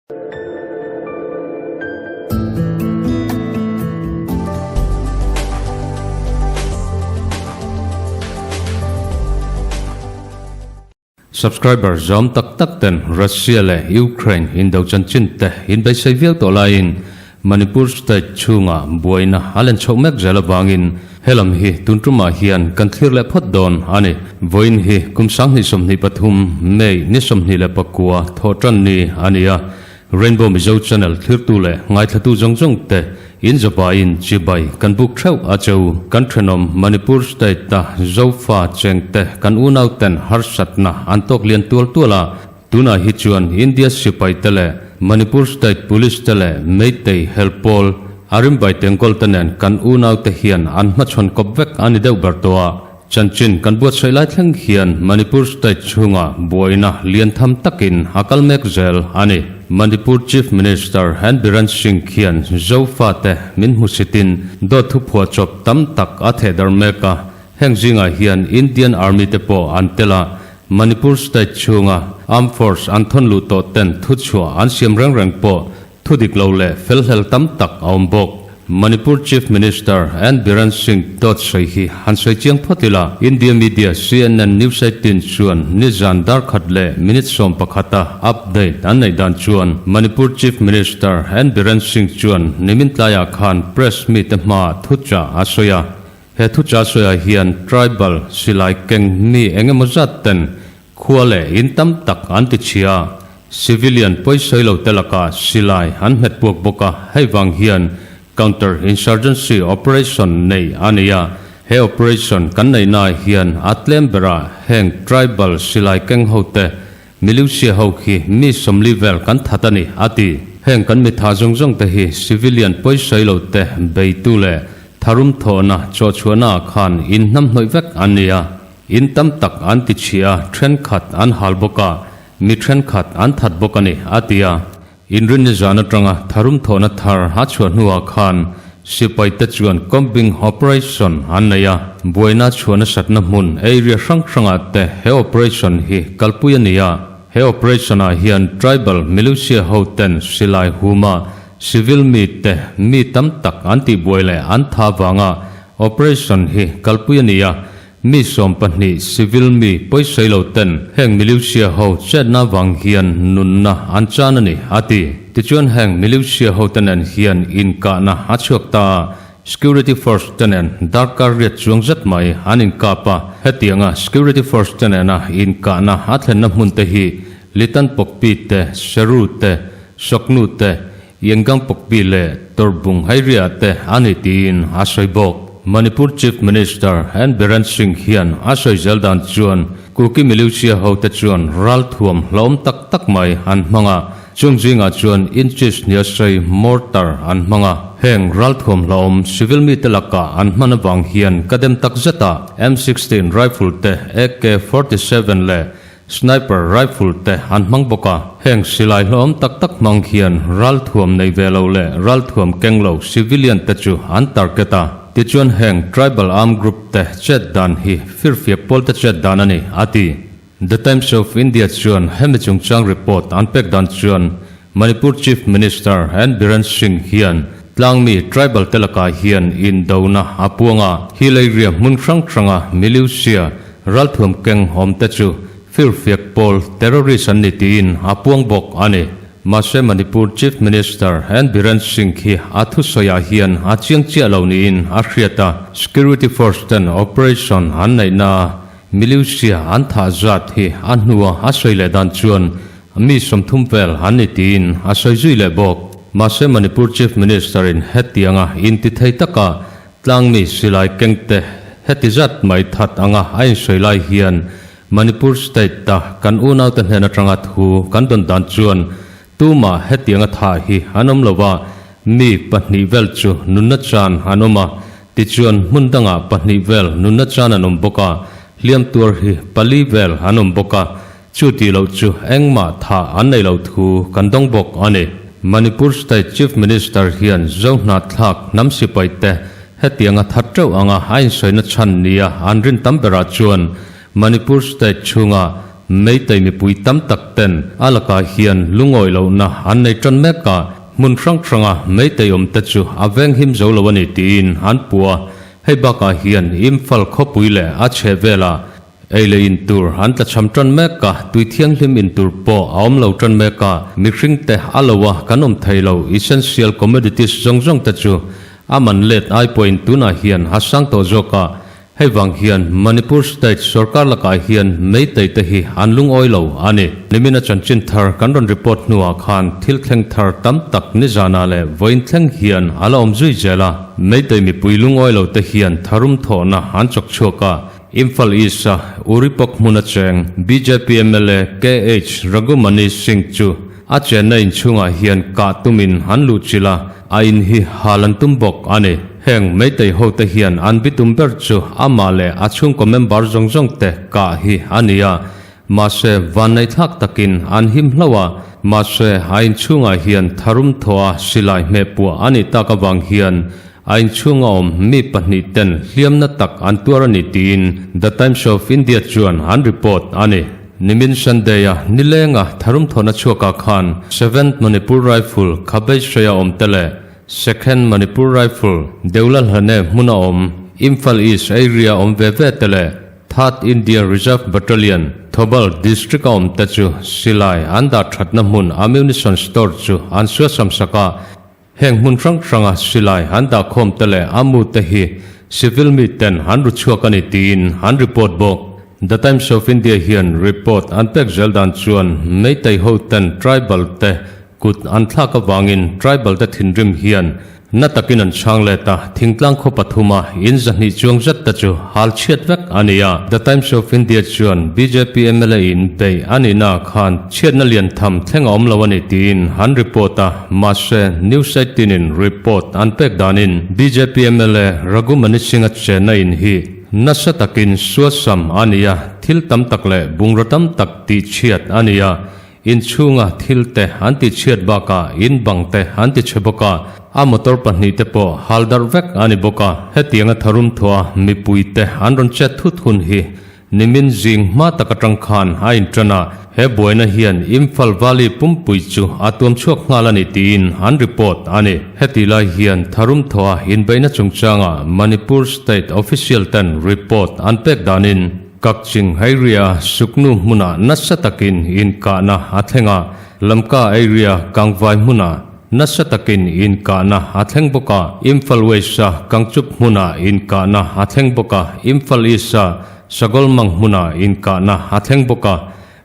Subscriber zawm tak tak ten Russia leh Ukraine indo chanchin te inbeisei viau tawh laiin Manipur state chhunga buaina a len chhoh mek zel avangin helam hi tun tumah hian kan thlir leh phawt dawn a ni. Vawiin hi kum 2023 May ni 29 thawhtan ni a ni a, Rainbow Mizo channel thlirtu leh ngaithlatu zawng zawng te in zawpain chibai kan buk theuh a cheu. Kan thenawm Manipur state a Zofa chengte kan unau ten harsatna an tawk lian tual tual a, Tunah hi chuan India sipai te leh Manipur State Police te leh Meitei helpawl Arimbai Tengkawl te nen kan unau te hian an hmachhawn kawp vek a ni deuh ber tawh a. Chanchin kan buatsaih lai thleng hian Manipur State chhunga buaina lian tham takin a kal mek zel a ni. Manipur Chief Minister N Biren Singh khian Zofa te min hmusitin dawt thuphuah chawp tam tak a thehdarh mek a, heng zingah hian Indian Army te pawh an tel a, Manipur state chhunga Armed Force an thawn luh tawh ten thuchhuah an siam reng reng pawh thu dik lo leh felhlel tam tak a awm bawk. Manipur Chief Minister N Biren Singh dawt sawi hi han sawi chiang phawt ila, India media CNN News 18 chuan nizan dar khat leh minute 11 a update an neih dan chuan Manipur Chief Minister N Biren Singh chuan nimin tlaiah khan press mite hmaah thuchah a sawi a. He thucha sawiah hian tribal silai keng mi eng emaw zat ten khua leh in tam tak an ti chhia. Civilian pawisawi lo te lakah silai an hmet puak bawk a, hei vang hian counter insurgency operation nei a ni a. He operation kan neihnaah hian a tlem berah heng tribal silai keng ho te Miliusia ho khi mi 40 vel kan that a ni, a ti. Heng kan mitha zawng zawng te hi civilian pawisawi lo te beitu leh tharum thawhna chawhchhuahna ah khan in hnamhnawih vek an ni a. In tam tak an ti chhia a, thenkhat an hal bawk a, mi thenkhat an that bawk a ni, a ti a. Inrinni zan atanga tharum thawhna thar a chhuah hnuah khan sipai te chuan combing operation an nei a, buaina chhuah nasatna hmun area hrang hrangah te he operation hi kalpui a ni a. He operation ah hian tribal militia ho ten silai huma civil mi te mi tam tak an tihbuai leh an tha vanga operation hi kalpui a ni a. Mi 12 civil mi pawisawi lo ten heng militia ho chetna vang hian nunna an chan a ni, a ti. Tichuan heng militia ho te nen hian inkahna a chhuak ta a, security force te nen darkar riat chuang zet mai an inkap a. Hetianga security force te nena inkahna a thlenna hmun te hi Litan Pokpi te, Seru te, Soknu te, Yangang Pokpi leh Torbung Hairia te a ni tiin a sawi bawk. Manipur Chief Minister N Biren Singh hian a sawi zel dan chuan Kuki militia ho te chuan ralthuam hlauhawm tak tak mai an hmang a, chung zingah chuan inches nia sawi mortar an hmang a. Heng ralthuam hlauhawm civil mite lakah an hman avang hian ka dem tak zet a, M16 rifle te, AK-47 leh Sniper rifle te an hmang bawk a, heng silai hlawm tak tak hmang hian ralthuam nei ve lo leh ralthuam keng lo civilian te chu an target a. Tichuan heng tribal armed group te chet dan hi firfiak pawl te chet dan a ni, a ti. The Times of India chuan hemi chungchang report an pek dan chuan Manipur Chief Minister N Biren Singh hian tlangmi tribal te lakah hian indona a puang a, hill area hmun hrang hranga militia ralthuam keng awm te chu firfiak pawl terrorist an ni tiin a puang bawk a ni. Mahse Manipur Chief Minister N Biren Singh hi a thusawiah hian a chiang chiah lo niin a hriat a, security force ten operation an neihna a militia an thah zat hi a hnua a sawi leh dan chuan Mi 30 vel an ni tiin a sawi zui leh bawk. Mahse Manipur Chief Minister in hetianga inti thei taka tlangmi silai kengte heti zat mai that anga a insawi lai hian Manipur State ta kan unaute hnen atanga thu kan dawn dan chuan tumah hetianga thah hi an awm lo a, mi pahnih vel chu nunna chan an awm a, tichuan hmun dangah pahnih vel nunna chan an awm bawk a, hliam tuar hi pali vel an awm bawk a. Chu tih loh chu engmah thah an nei lo thu kan dawng bawk a ni. Manipur State Chief Minister hian Zohnahthlak hnam sipai te hetianga that teuh anga a insawina chhan nia an rin tam berah chuan Manipur State chhunga Meitei mipui tam tak ten a lakah hian lungawi lohna an nei tan mek a, hmun hrang hranga Meitei awm te chu a veng him zo lo a ni tiin an puh a. Hei bakah hian Imphal khawpui leh a chheh velah ei leh in tur an tlachham tan mek a, tui thianghlim in tur pawh a awm lo tan mek a, mihring te a lo a kan awm thei lo, essential commodities zawng zawng te chu a man let ai pawhin tunah hian a sang tawh zawk a. Hei vang hian Manipur State sorkar lakah hian Meitei te hi an lungawi lo a ni. Nimina chanchin thar kan rawn report hnuah khan thil thleng thar tam tak nizanah leh vawiin thleng hian a la awm zui zel a. Meitei mipui lungawi lo te hian tharum thawhna an chawk chhuak a. Imphal East-a Uripok hmuna cheng bjp mla KH Raghumani Singh chu a chenna inchhungah hian kah tumin an luhchilh a, a in hi hal an tum bawk a ni. Heng Meitei hote hian an bitum ber chu amah leh a chhungkaw member zawng zawng te kah hi a ni a, mahse vanneihthlak takin an him hlauh a, mahse a inchhungah hian tharum thawh a silai hmeh puah a nih tak avang hian a inchhunga awm mi pahnih ten hliamna tak an tuar a ni tiin The Times of India chuan an report a ni. Nimin Sunday-a nilenga tharum thawhna chhuakah khan Seventh Manipur Rifle Khabeisreia awm te leh Second Manipur Rifle, Deulal Hlane hmuna awm, Imphal East area awm ve ve te leh Third India Reserve Battalion, Thoubal District a awm te chu silai an dah thatna hmun ammunition store chu an suasam sak a. Heng hmun hrang hranga silai an dah khawm te leh a mu te hi civil mi ten an ru chhuak a ni tiin an report bawk. The Times of India hian report an pek zel dan chuan Meitei ho ten tribal te Kut an thlak avangin tribal te thinrim hian na takin an chhang let a, thingtlang khaw pathuma in zahnih chuang zet te chu hal chhiat vek a ni a. The Times of India chuan bjp mla in beih a nihna ah khan chhiatna lian tham thleng a awm lo a ni tiin an report a, mahse News 18 in report an pek danin bjp mla Raghumani Singh-a chenna in hi nasa takin suasam a ni a, thil tam tak leh bungraw tam tak tihchhiat a ni a. Inchhunga thil te an ti chhiat bakah in bang te an ti chhe bawk a, a motor pahnih te pawh hal darh vek a ni bawk a. Hetianga tharum thuah mipui te an rawn chet thut hun hi nimin zing hma tak atang khan a intan a, he buaina hian Imphal Valley pumpui chu a tuam chhuak nghal a ni tiin an report a ni. Hetih lai hian tharum thuah inbeihna chungchanga Manipur State official ten report an pek danin, Kakching area Suknu hmunah nasa takin inkahna a thleng a, Lamka area Kangvai hmunah nasa takin inkahna a thleng bawk a, Imphal West-a Kangchup hmunah inkahna a thleng bawk a, Imphal East-a Sagolmang hmunah inkahna a thleng bawk a,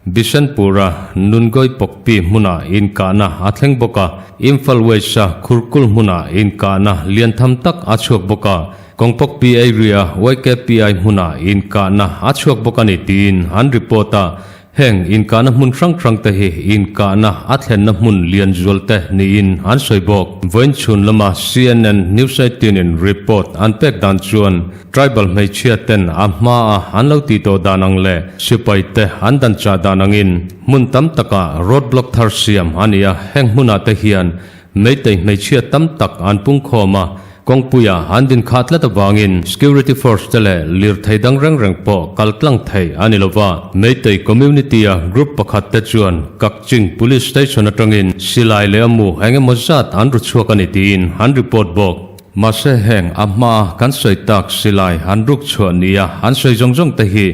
Bishanpur-a Nungoi Pokpi hmunah inkahna a thleng bawk a, Imphal West-a Khurkul hmunah inkahna lian tham tak a chhuak bawk a, Kawngpokpi area YKPI hmunah inkahna a chhuak bawk a ni tiin an report a, heng inkahna hmun hrang hrang te hi inkahna a thlenna hmun lian zual te niin an sawi bawk. Vawiin chhun lama CNN News 18 in report an pek dan chuan Tribal hmeichhia ten a hma a an lo tih tawh dan ang leh sipai te an dan chah dan angin hmun tam takah road block thar siam a ni a, heng hmunah te hian Meitei hmeichhia tam tak an pungkhawm a, kawngpuia an din khah tlat avangin security force te leh lirthei dang reng reng pawh kal tlang thei a ni lova. Meitei community-a group pakhat te chuan Kakching Police Station atangin silai leh a mu eng emaw zat an ru chhuak a ni tiin an report bawk. Mahse heng a hmaa kan sawi tak silai an ruk chhuah nia an sawi zawng zawng te hi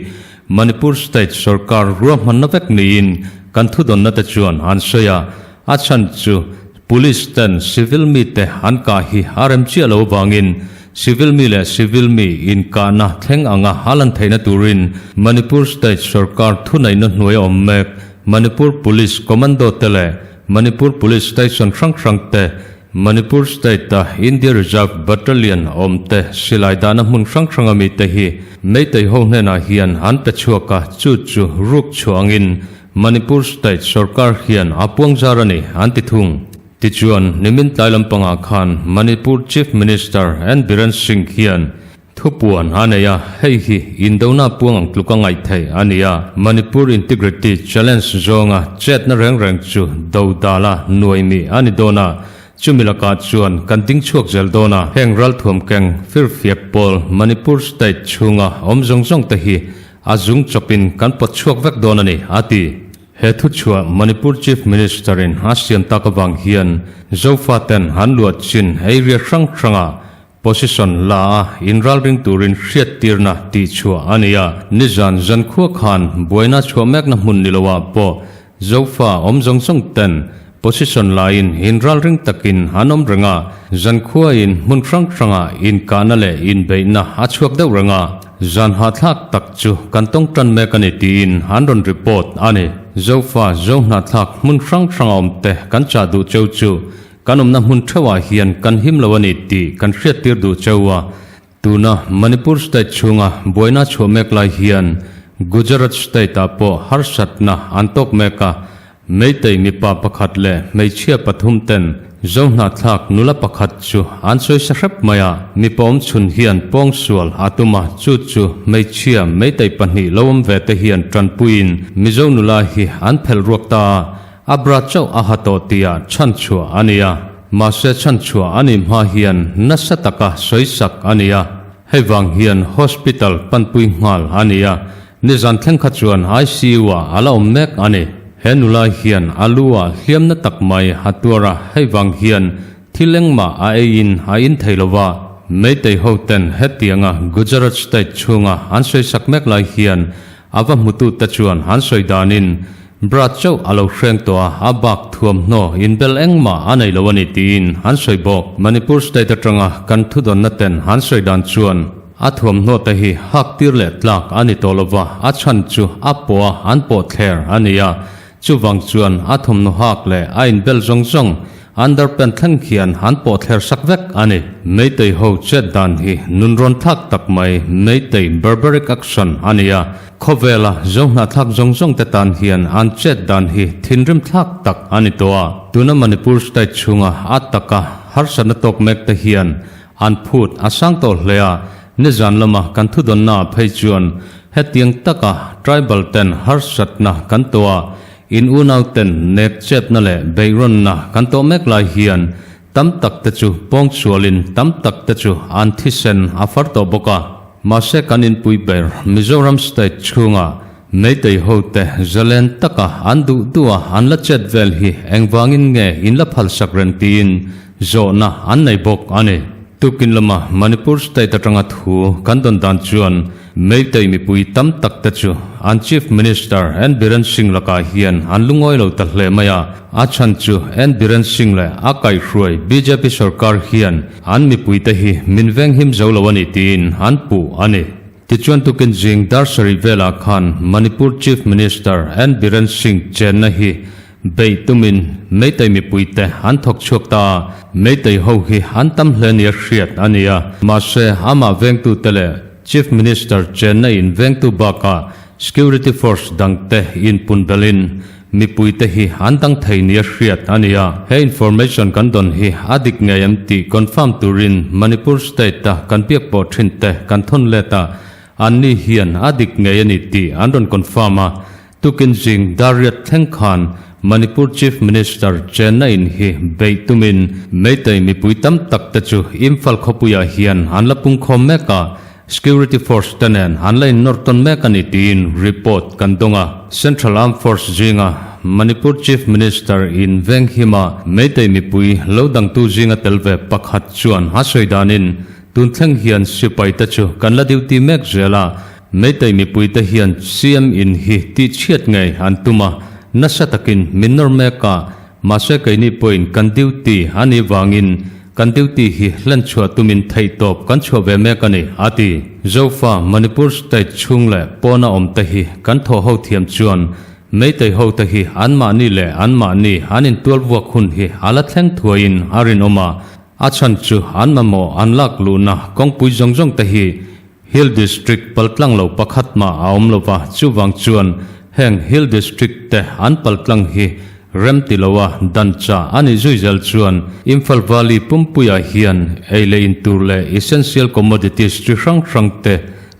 Manipur State sorkar ruahmanna vek niin kan thudawnna te chuan an sawi a, A chhan chu Police ten civil mite an kah hi a rem chiah lo avangin civil mi leh civil mi inkahna thleng anga a lan theihna turin Manipur State sorkar thuneihna hnuaia awm mek Manipur Police Commando te leh Manipur Police Station hrang hrang te Manipur State-a India Reserve Battalion awm te silai dahna hmun hrang hranga mite hi Meitei ho hnenah hian an pe chhuak a, chu chu ruk chhuah angin Manipur State sorkar hian a puang zar a ni, an ti thung. Tichuan, nimin tlai lampangah khan Manipur Chief Minister N Biren Singh hian thupuan a nei a, hei hi indona puang ang tluka ngaih theih a ni a, Manipur Integrity Challenge zawnga chetna reng reng chu do dala nuai mi a ni dawn a, chumi lakah chuan kan ding chhuak zel dawn a, heng ralthuam keng firfiak pawl Manipur State chhunga awm zawng zawng te hi. a zung chawpin kan pawt chhuak vek dawn a ni, a ti. He thuchhuah Manipur Chief Minister-in a siam tak avang hian Zofaten an luah chin area hrang hrangah Position la a inralring turin hriattirna tihchhuah a ni a, nizan zankhua khan buaina chhuah mekna hmun ni loah pawh Zofa awm zawng zawng ten position lain inralring takin an awm reng a, zankhuain hmun hrang hrangah inkahna leh inbeihna a chhuak deuh reng a, zan hahthlak tak chu kan tawng tan mek a ni tiin an rawn report a ni. Zofa Zohnahthlak hmun hrang hranga awmte kan chah duh cheu chu Kan awmna hmun theuhah hian kan him lo a ni tih kan hriattir duh cheu a. Tuna Manipur state chhunga buaina chhuah mek lai hian Gujarat state-ah pawh harsatna an tawk mek a. Meitei mipa pakhat leh hmeichhia pathum ten Zohnahthlak nula pakhat chu an sawi sa hrep mai a. Mipa awmchhun hian pawngsual a tum a, chu chu hmeichhia Meitei pahnih lo awm ve te hian tanpuiin Mizo nula hi an phelh ruak ta a. A bra chauh a ha tawh tihah chhanchhuah a ni a, mahse chhanchhuah a nih hma hian nasa taka sawisak a ni a, hei vang hian hospital panpui nghal a ni a, nizan thleng kha chuan ICU ah a la awm mek a ni. He nula hian a lu ah hliamna tak mai a tuar a, hei vang hian thil engmah a eiin a in thei lo va, Meitei ho ten hetianga Gujarat state chhunga an sawisak mek lai hian A va hmutute chuan an sawi danin bra chauh a lo hreng tawh a, a bak thuamhnaw inbel engmah a nei lo a ni tiin an sawi bawk. Manipur state atanga kan thudawnna ten an sawi dan chuan a thuamhnaw te hi hak tir leh tlak a ni tawh lova, a chhan chu a pawh a an pawh thler a ni a, Chuvang chuan a thawmhnaw hak leh a inbel zawng zawng underpant thleng khian an pawh thler sak vek a ni. Meitei ho chet dan hi nunrawn thlak tak mai Meitei barbaric action a ni a, khawvela zohnahthlak zawng zawng te tan hian an chet dan hi thinrim thlak tak a ni tawh a. Tuna Manipur state chhunga a taka harsatna tawk mek te hian an phut a sang tawh hle a, nizan lama kan thudawnna ah phei chuan hetiang taka tribal ten harsatna kan tawh a, in unau ten nek chetna leh beihrawnna kan tawh mek lai hian tam tak te chu pawngsualin tam tak te chu an thisen a far tawh bawk a. Mahse kan inpui ber Mizoram state chhunga Meitei hote zalen taka an duh duh a an la chet vel hi engvangin nge in la phalsak reng tiin zawhna an nei bawk a ni. Tukin lama Manipur state atanga thu kan dawn dan chuan Meitei mipui tam tak te chu an Chief Minister N Biren Singh lakah hian an lungawi lo ta hle mai a, a chhan chu N Biren Singh leh a kaihhruai bjp sorkar hian an mipuite hi min venghim zo lo a ni tiin an puh a ni. Tichuan tukin zing dar sarih velah khan Manipur Chief Minister N Biren Singh chenna hi beih tumin Meitei mipuite an thawk chhuak ta a, Meitei ho hi an tam hle nia hriat a ni a, mahse amah vengtute leh Chief Minister chenna in vengtu bakah Security Force dangte inpun belhin Mipuite hi an dang thei nia hriat a ni a, he information kan dawn hi a dik ngei em tih confirm turin Manipur state-a kan biak pawh thin te kan thawn let a, anni hian a dik ngei a ni tih an rawn confirm a. Tukin zing Dariat thleng khan Manipur Chief Minister chenna in hi beih tumin Meitei mipui tam tak te chu Imphal khawpuiah hian an la pungkhawm mek a, Security Force te nen an la innawr tawn mek a ni tiin report kan dawng a. Central Armed Force zinga Manipur Chief Minister in Venghima Meitei mipui lo dangtu zinga tel ve pakhat chuan a sawi danin tun thleng hian sipai te chu kan la duty mek zel a, Meitei mipui te hian CM in hi tihchhiat ngei an tum a, nasa takin min nawr mek a, mahse keini pawhin kan duty a nih vangin Kan duty hi hlen chhuah tumin theihtawp kan chhuah ve mek a ni, a ti. Zofa, Manipur state chhung leh pawna awm te hi kan thawh ho thiam chuan Meitei ho te hi anmahni leh anmahni an intual vuak hun hi a la thleng thuaiin a rinawm a, a chhan chu an mamawh an lak luhna kawngpui zawng zawng te hi Hill District paltlang lo pakhat mah a awm lova, chuvang chuan heng Hill District te an paltlang hi rem ti loa dan chah a nih zui zel chuan Imphal Valley pumpuiah hian ei leh in tur leh essential commodities chi hrang hrang te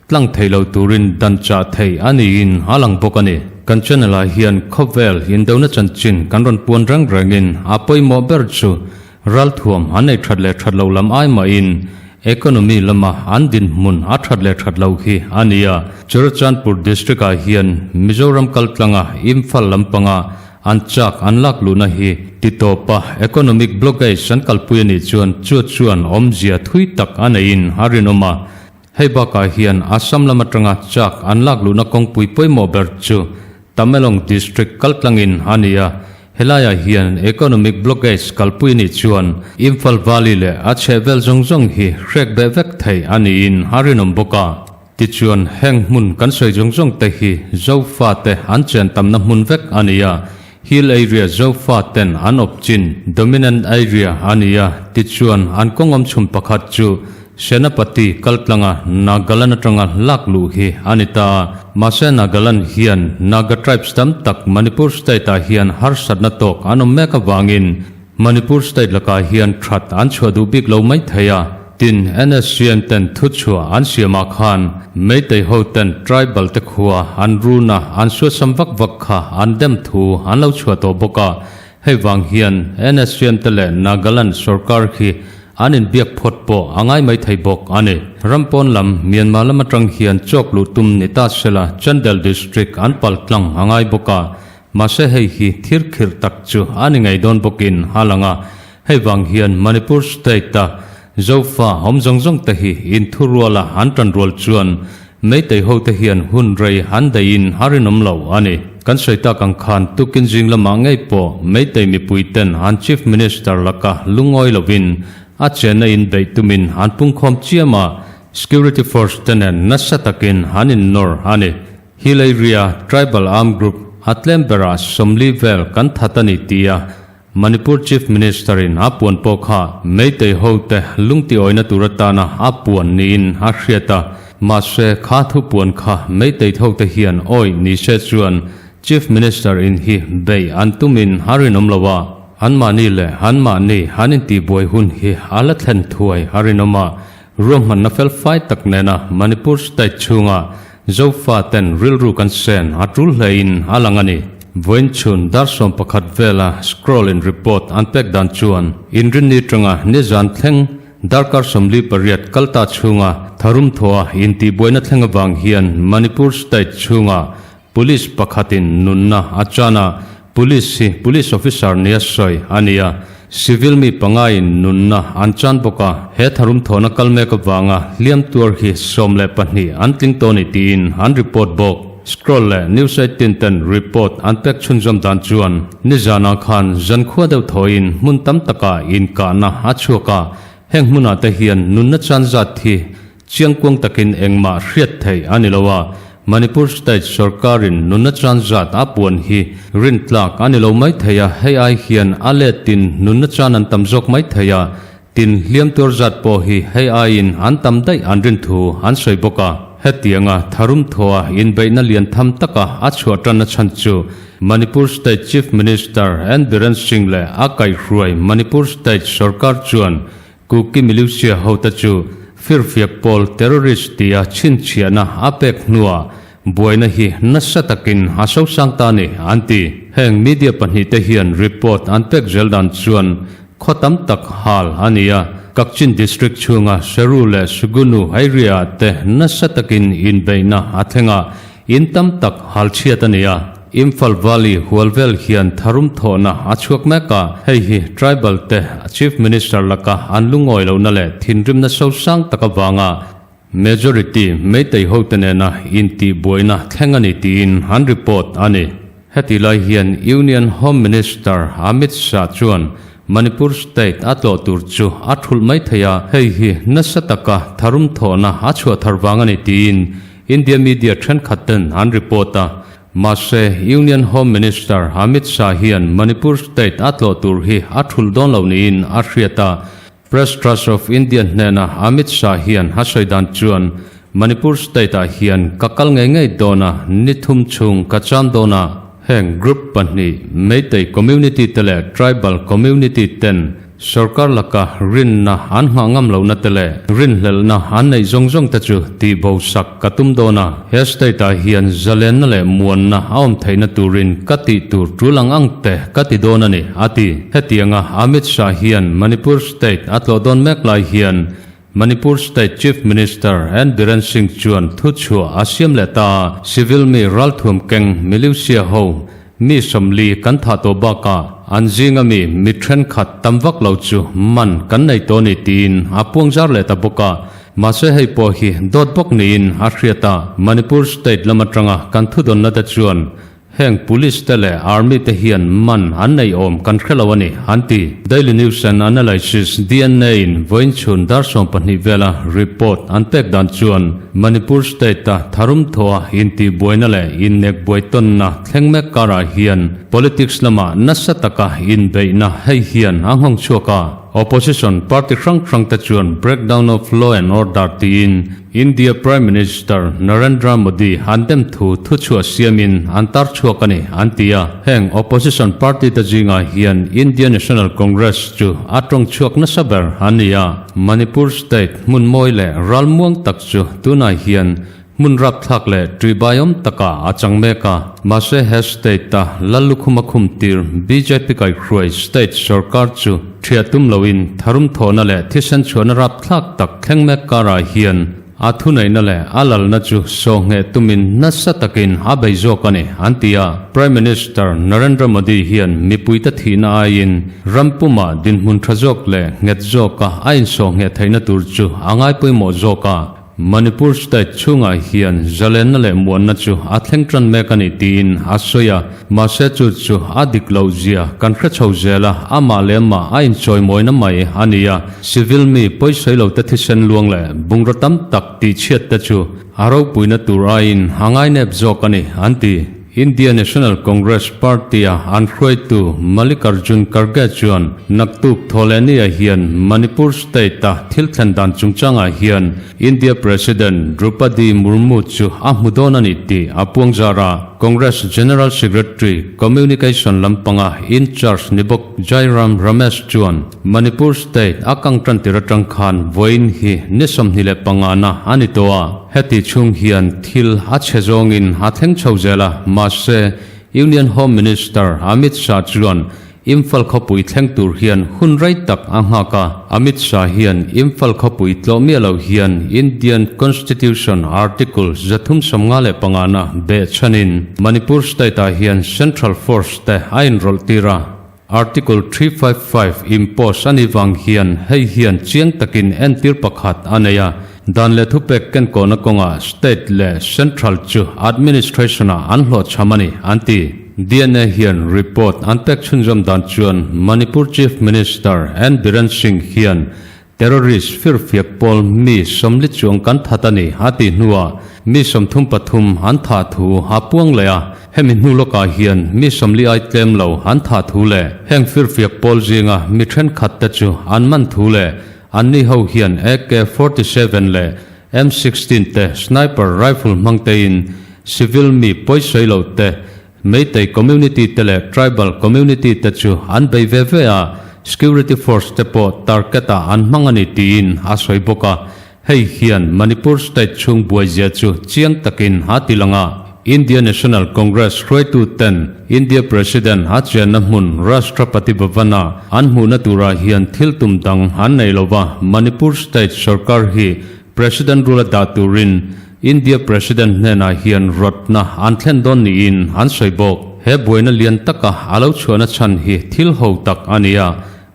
tlang thei lo turin dan chah theih a niin a lang bawk a ni. Kan channel ah hian khawvel indona chanchin kan rawn puan reng rengin a pawimawh ber chu Ralthuam an nei that leh that lo lam ai mahin economy lama an dinhmun a that leh that loh hi a ni a. Churachandpur District-ah hian Mizoram kaltlanga Imphal lampanga an chak an lak luhna hi titawpa economic blockage an kalpui a nih chuan chu chuan awmzia thui tak a neiin a rinawm a. Hei bakah hian Assam lam atanga chak an lak luhna kawngpui pawimawh ber chu Tamelong District kaltlangin a ni a. Helaiah hian economic blockage kalpui a nih chuan Imphal Valley leh a chhehvel zawng zawng hi hrek beh vek theih a niin a rinawm bawk a. Tichuan heng hmun kan sawi zawng zawng te hi Zofa te an chen tamna hmun vek a ni a, Hill area Zofa ten an awp chin, dominant area, a ni a, tichuan an kawng awm chhun pakhat chu Senapati kaltlanga Nagaland atanga lak luh hi a ni ta a. Mahse Nagaland hian Naga tribes tam tak Manipur state ah hian harsatna tawk an awm mek avangin Manipur state lakah hian that an chhuah duh bik lo mai thei a. Tin, NSCN ten thuchhuah an siamah khan Meitei ho ten tribal te khua an run a, an suasam vak vak kha an dem thu an lo chhuah tawh bawk a. Hei vang hian NSCN te leh Nagaland sorkar khi an inbiak phawt pawh a ngai mai thei bawk a ni. Ram pawn lam Myanmar lam atang hian chawk luh tum ni ta sela Chandel district an pal tlang a ngai bawk a. Mahse hei hi thir khirh tak chu a ni ngei dawn bawkin a lang a. Hei vang hian Manipur state-a Zofa awm zawng zawng te hi inthuruala an tan rual chuan Meitei ho te hian hun rei an daihin a rinawm lo a ni. Kan sawi tak ang khan tukin zing lamah ngei pawh Meitei mipui ten an Chief Minister laka lungawi lovin a chenna in beih tumin an pungkhawm chiam a, Security Force te nen nasa takin an innawr a ni. Hill area Tribal Armed Group a tlem berah 40 vel kan that a ni tia Manipur Chief Minister in a puan pawh kha Meitei ho te lungtiawina tur atana a puan niin a hriat a, mahse kha thu puan kha Meitei ho te hian awih ni se chuan Chief Minister in hi beih an tumin a rinawm lo a, anmahni leh anmahni an intihbuai hun hi a la thlen thuai a rinawm a, ruahmanna felfai tak nena Manipur State chhunga Zofa ten rilru kan sen a tul hlein a lang a ni. Vawiin chhun dar 11 vela scroll in report an pek dan chuan Inrinni tanga nizan thleng darkar 48 kal ta chhunga tharum thawha intihbuaina thleng avang hian Manipur state chhunga Police pakhatin nunna a chan a, Police hi Police Officer nia sawi a ni a, Civil mi pangaiin nunna an chan bawk a, he tharum thawhna kal mek avanga hliam tuar hi 12 an tling tawh a ni tiin an report bawk. Scroll leh News 18 ten report an pek chhunzawm dan chuan nizanah khan zankhua deuh thawiin hmun tam takah inkahna a chhuak a, heng hmunah te hian nunna chan zat hi Chiangkuang takin engmah hriat theih a ni lo a, Manipur State sorkarin nunna chan zat a puan hi rintlak a ni lo mai thei a, hei ai hian a letin nunna chan an tam zawk mai thei a, tin hliam tuar zat pawh hi hei aiin an tam daih an rin thu an sawi bawk a. Hetianga tharum thawha inbeihna lian tham taka a chhuah tanna chhan chu Manipur State Chief Minister N Biren Singh leh a kaihhruai Manipur State sorkar chuan Kuki Militia hote chu firfiak pawl terrorist tia chhinchhiahna a pek hnuah buaina hi nasa takin a sosang ta ni an ti. Heng media pahnihte hian report an pek zel dan chuan khaw tam tak hal a ni a, Kakching district chhunga Seru leh Sugunu area-ah te nasa takin inbeihna a thleng a, In tam tak hal chhiat a ni a, Imphal Valley hual vel hian tharum thawhna a chhuak mek a, hei hi tribal te Chief Minister laka an lungawi lohna leh thinrimna sosang tak avanga majority Meitei hote nena intihbuaina thleng a ni tiin an report a ni. Heti lai hian Union Home Minister Amit Shah chuan Manipur State a tlawh tur chu a thulh mai thei a, hei hi nasa taka tharum thawhna a chhuah thar vang a ni tiin India media thenkhat ten an report a, mahse Union Home Minister Amit Shah hian Manipur state a tlawh tur hi a thulh dawn lo niin a hriat a. Press Trust of India hnena Amit Shah hian a sawi dan chuan Manipur state ah hian ka kal ngei ngei dawn a, ni thum chhung ka cham dawn a, heng group pahnih Meitei community te leh tribal community ten Sorkar laka rinna an nghah ngam lohna te leh rinhlelhna an neih zawng zawng te chu tih bo sak ka tum dawn a, he state ah hian zalenna leh muanna a awm theihna turin ka tih tur tul ang ang te ka ti dawn a ni, a ti. Hetianga Amit Shah hian Manipur state a tlawh dawn mek lai hian. Manipur State Chief Minister N Biren Singh chuan thuchhuah a siam leh ta a, civil mi ralthuam keng miliusia ho mi 40 kan thah tawh bakah an zinga mi mi thenkhat tam vak lo chu man kan nei tawh a ni tiin a puangzar leh ta bawk a. Mahse hei pawh hi dawt bawk niin a hriat a, Manipur State lam atanga kan thudawnna te chuan Heng Police te leh Army te hian man an nei awm kan hre lo a ni, an ti. Daily News and Analysis, dna, in vawiin chhun dar 12 vela report an pek dan chuan Manipur State-a tharum thawha intihbuaina leh innekbuai tawnna thleng mek karah hian politics lamah nasa taka inbeihna hei hian a nghawng chhuak a. Opposition party hrang hrang te chuan breakdown of law and order tiin India Prime Minister Narendra Modi an dem thu thuchhuah siamin an tar chhuak a ni, an ti a. Heng opposition party te zingah hian India National Congress chu a tawng chhuak nasa ber an ni a. Manipur state hmun mawi leh ral muang tak chu tunah hian hmun rapthlak leh tuibaiawm takah a chang mek a. Mahse he state-a Lallukhuma khumtir bjp kaihhruai state sorkar chu Thiah tum loin tharum thawhna leh thisen chhuahna rapthlak tak thleng mek karah hian a thuneihna leh a lalna chu sawhngheh tumin nasa takin a bei zawk a ni, an ti a. Prime Minister Narendra Modi hian mipuite thihna aiin ram pumah dinhmun tha zawk leh nghet zawka a insawhngheh theihna tur chu a ngai pawimawh zawk a. Manipur state chhungah hian zalenna leh muanna chu a thleng tan mek a ni tiin a sawi a, mahse chu chu a dik loh zia kan hre chho zel a, amah leh amah a inchawimawina mai a ni a, civil mi pawisawi lo te thisen luang leh bungraw tam tak tihchhiat te chu a ropuina tur aiin a ngainep zawk a ni, an ti. India National Congress Party-a an hruaitu Mallikarjun Kharge chuan naktuk Thawhlehnia hian Manipur State-a thil thlen dan chungchangah hian India President Droupadi Murmu chu a hmu dawn a ni tih a puang zar a. Congress General Secretary, Communication lampanga in-charge ni bawk Jairam Ramesh chuan Manipur State a kang tantir atang khan vawiin hi ni 25 na a ni tawh a. Heti chhung hian thil a chhe zawngin a thleng chho zel a, mahse Union Home Minister Amit Shah chuan Imphal khawpui thleng tur hian hun rei tak a nghak a. Amit Shah hian Imphal khawpui tlawh miah lo hian Indian Constitution Article 355 na beh chhanin Manipur State-ah hian Central Force te a inrawlh tir a. Article 355 impose a nih vang hian hei hian chiang takin entir pakhat a nei a, dan leh thupek kenkawhna kawngah state leh central chu administration-ah an hlawhchham a ni, an ti. Dna hian report an pek chhunzawm dan chuan Manipur Chief Minister N Biren Singh hian Terrorist firfiak pawl mi 40 chuang kan that a ni a tih hnuah mi 33 an thah thu a puang leh a, hemi hnu lawkah hian mi 40 ai tlem lo an thah thu leh heng firfiak pawl zinga mi thenkhat te chu an man thu leh anni ho hian AK-47 leh M-16 te sniper rifle hmang tein civil mi pawisawi lo te Meitei community te leh tribal community te chu an bei ve ve a, security force te pawh target ah an hmang a ni tiin a sawi bawk a. Hei hian Manipur state chhung buaizia chu chiang takin a ti lang a. India National Congress hruaitu ten India President a chianna hmun Rashtrapati Bhavan-a an hmuhna turah hian thil tum dang an nei lo va, Manipur state sorkar hi President rule a dah turin India President hnenah hian rawtna an thlen dawn niin an sawi bawk. He buaina lian taka a lo chhuahna chhan hi thil ho tak a ni a,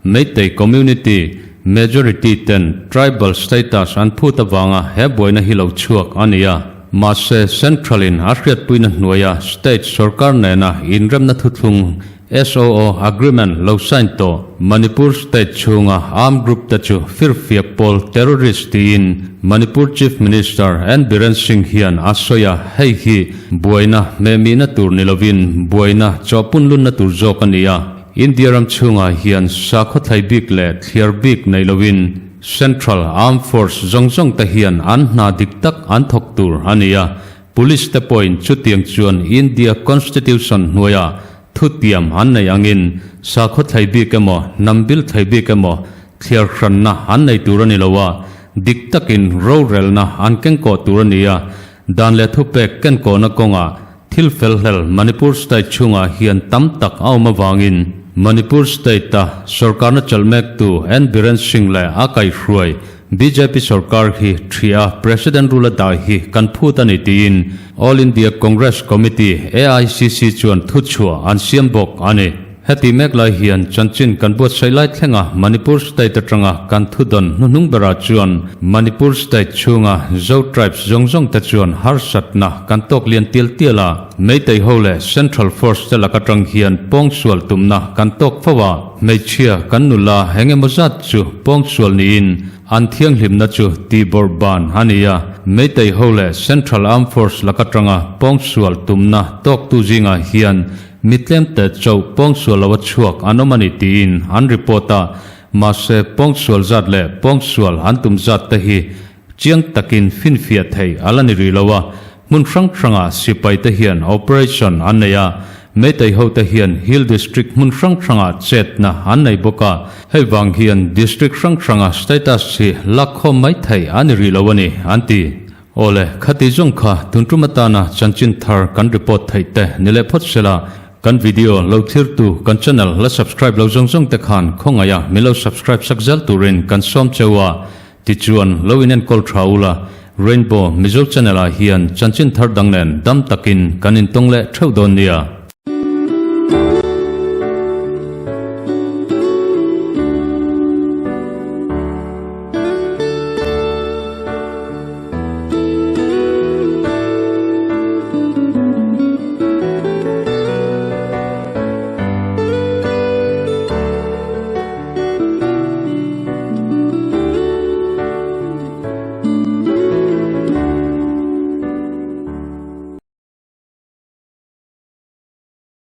Meitei community majority ten tribal status an phut avanga he buaina hi lo chhuak a ni a. Mahse, Central in a hriatpuina hnuaia state sorkar nena inremna thuthlung SOO agreement lo sign tawh Manipur state chhunga armed group te chu firfiak pawl terrorist tiin Manipur Chief Minister N Biren Singh hian a sawi a, hei hi buaina hmehmihna tur ni lovin buaina chawhpun lunna tur zawk a ni a, India ram chhungah hian sakhaw thlai bik leh thliar bik nei lovin Central Armed Force zawng zawng te hian an hna dik tak an thawk tur a ni a, Police te pawhin chutiang chuan India Constitution hnuaiah Thutiam an nei angin sakhaw thlai bik emaw, hnam bil thlai bik emaw thliar hranna an nei tur a ni lo a, dik takin rorelna an kengkawh tur a ni a, dan leh thupek kenkawhna kawngah thil fel hlel Manipur state chhungah hian tam tak a awm avangin Manipur state-a sorkarna chalh mektu N Biren Singh leh a kaihhruai. Bjp sorkar hi ṭhia President rule a dah hi kan phut a ni tiin All India Congress Committee, AICC, chuan thuchhuah an siam bawk a ni. Heti mek lai hian chanchin kan buatsaih lai thlenga Manipur state atanga kan thudawn hnuhnung berah chuan Manipur state chhunga Zo tribes zawng zawng te chuan harsatna kan tawk lian tial tial a, Meitei ho leh Central Force te lak atang hian pawngsual tumna kan tawk fo a, hmeichhia kan nula eng emaw zat chu pawngsual niin an thianghlimna chu tihbawrh ban a ni a, Meitei ho leh Central Armed Force lak atanga pawngsual tumna tawktu zingah hian Mi tlemte chauh pawngsual lo a chhuak an awm a ni tiin an report a, mahse pawngsual zat leh pawngsual an tum zat te hi chiang takin finfiah theih a la ni rih lo a, hmun hrang hrangah sipai te hian operation an nei a, Meitei ho te hian Hill District hmun hrang hrangah chetna an nei bawk a, hei vang hian District hrang hranga status hi lakkhawm mai theih a ni rih lo a ni an ti. Awle, khati zawng kha tun tum atana chanchin thar kan report theih te ni leh phawt sela, kan video lo thirtu kan channel la subscribe lo zawng zawng te khan khawngaih a min lo subscribe sak zel turin kan sawm cheu a, tichuan lo in enkawl tha ula, Rainbow Mizo channel ah hian chanchin thar dang nen dam takin kan intawng leh theuh dawn nia.